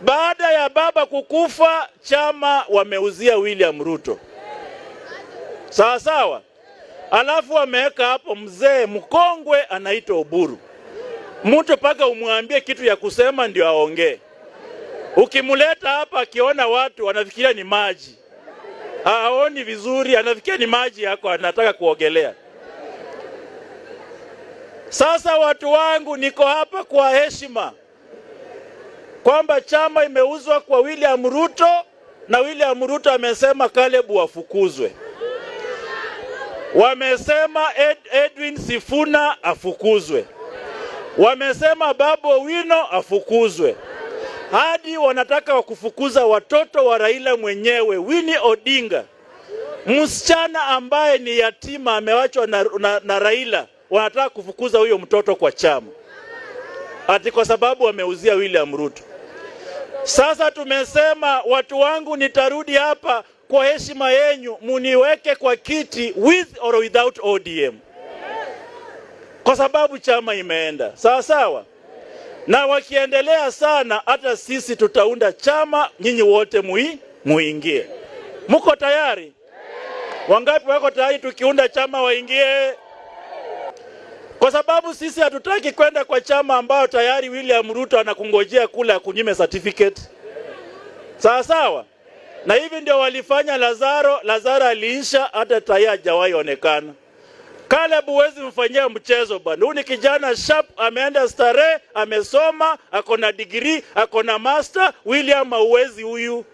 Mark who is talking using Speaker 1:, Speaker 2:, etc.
Speaker 1: Baada ya baba kukufa, chama wameuzia William Ruto, sawa sawa. Alafu wameweka hapo mzee mkongwe anaitwa Oburu, mtu mpaka umwambie kitu ya kusema ndio aongee. Ukimleta hapa akiona watu wanafikiria ni maji, haoni vizuri, anafikiria ni maji yako, anataka kuogelea. Sasa watu wangu, niko hapa kwa heshima kwamba chama imeuzwa kwa William Ruto na William Ruto amesema Caleb afukuzwe. Wamesema Edwin Sifuna afukuzwe. Wamesema Babu Owino afukuzwe. Hadi wanataka kufukuza watoto wa Raila mwenyewe, Winnie Odinga, msichana ambaye ni yatima amewachwa na Raila, wanataka kufukuza huyo mtoto kwa chama ati kwa sababu wameuzia William Ruto. Sasa tumesema watu wangu, nitarudi hapa kwa heshima yenyu, muniweke kwa kiti with or without ODM, kwa sababu chama imeenda sawa sawa, na wakiendelea sana, hata sisi tutaunda chama, nyinyi wote muingie. Muko tayari? Wangapi wako tayari tukiunda chama waingie? Kwa sababu sisi hatutaki kwenda kwa chama ambayo tayari William Ruto anakungojea kula akunyime certificate. Sawa sawa. Na hivi ndio walifanya Lazaro. Lazaro aliisha, hata tayari hajawahi onekana. Caleb huwezi mfanyia mchezo bwana. Huyu ni kijana sharp, ameenda starehe, amesoma, ako na degree, ako na master. William hauwezi huyu.